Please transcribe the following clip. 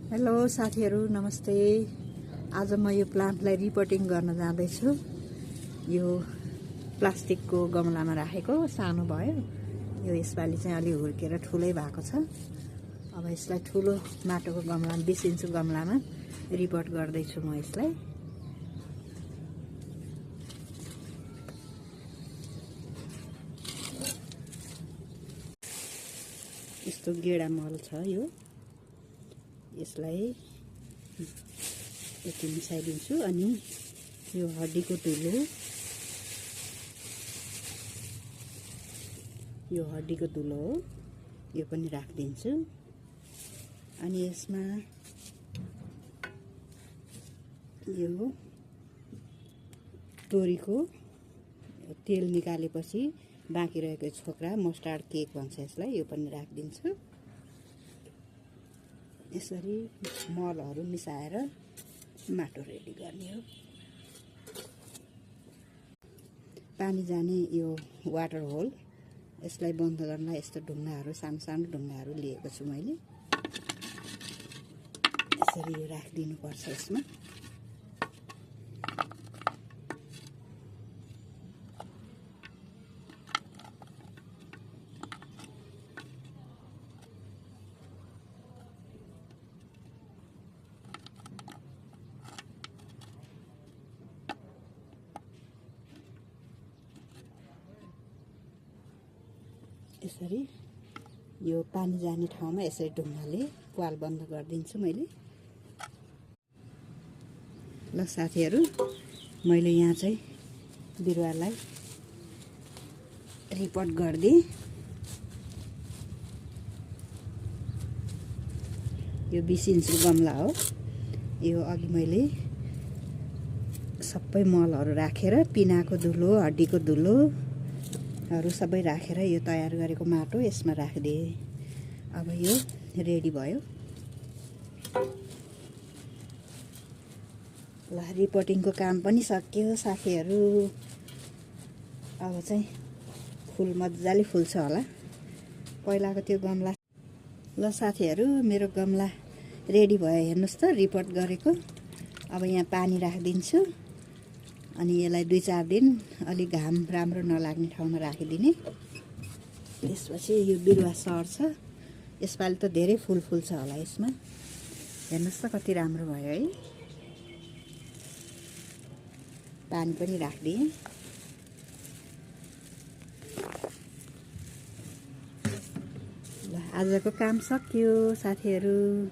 Hello साथीहरु, नमस्ते। आज म यो प्लान्टलाई रिपोर्टिङ गर्न जाँदैछु। यो प्लास्टिकको गमलामा राखेको सानो भयो। यो यसपालि चाहिँ अलि हुर्केर ठुलै भएको छ। अब यसलाई ठुलो माटोको गमलामा 20 इन्चको गमलामा रिपोर्ट गर्दैछु म यसलाई। यस्तो गेडा मल छ यो। यसलाई यति मिसाइदिन्छु अनि यो हड्डीको धुलो, यो हड्डीको धुलो हो, यो पनि राखिदिन्छु। अनि यसमा यो तोरीको तेल निकालेपछि बाँकी रहेको छोक्रा मस्टर्ड केक भन्छ यसलाई, यो पनि राखिदिन्छु। यसरी मलहरू मिसाएर माटो रेडी गर्ने हो। पानी जाने यो वाटर होल, यसलाई बन्द गर्न यस्तो ढुङ्गाहरू, सानो सानो ढुङ्गाहरू लिएको छु मैले। यसरी यो राखिदिनु पर्छ यसमा। यसरी यो पानी जाने ठाउँमा यसरी ढुङ्गाले प्वाल बन्द गरिदिन्छु मैले। ल साथीहरू, मैले यहाँ चाहिँ बिरुवालाई रिपोर्ट गरिदिएँ। यो 20 इन्चको गमला हो। यो अघि मैले सबै मलहरू राखेर पिनाको धुलो, हड्डीको धुलोहरू सबै राखेर यो तयार गरेको माटो यसमा राखिदिएँ। अब यो रेडी भयो। ल, रिपोर्टिङको काम पनि सकियो साथीहरू। अब चाहिँ फुल मजाले फुल्छ होला। पहिलाको त्यो गमला। ल साथीहरू, मेरो गमला रेडी भयो, हेर्नुहोस् त, रिपोर्ट गरेको। अब यहाँ पानी राखिदिन्छु अनि यसलाई 2-4 दिन अलि घाम राम्रो नलाग्ने ठाउँमा राखिदिने। त्यसपछि यो बिरुवा सर्छ। यसपालि त धेरै फुल फुल्छ होला यसमा। हेर्नुहोस् त कति राम्रो भयो है। पानी पनि राखिदिएँ। ल, आजको काम सकियो साथीहरू।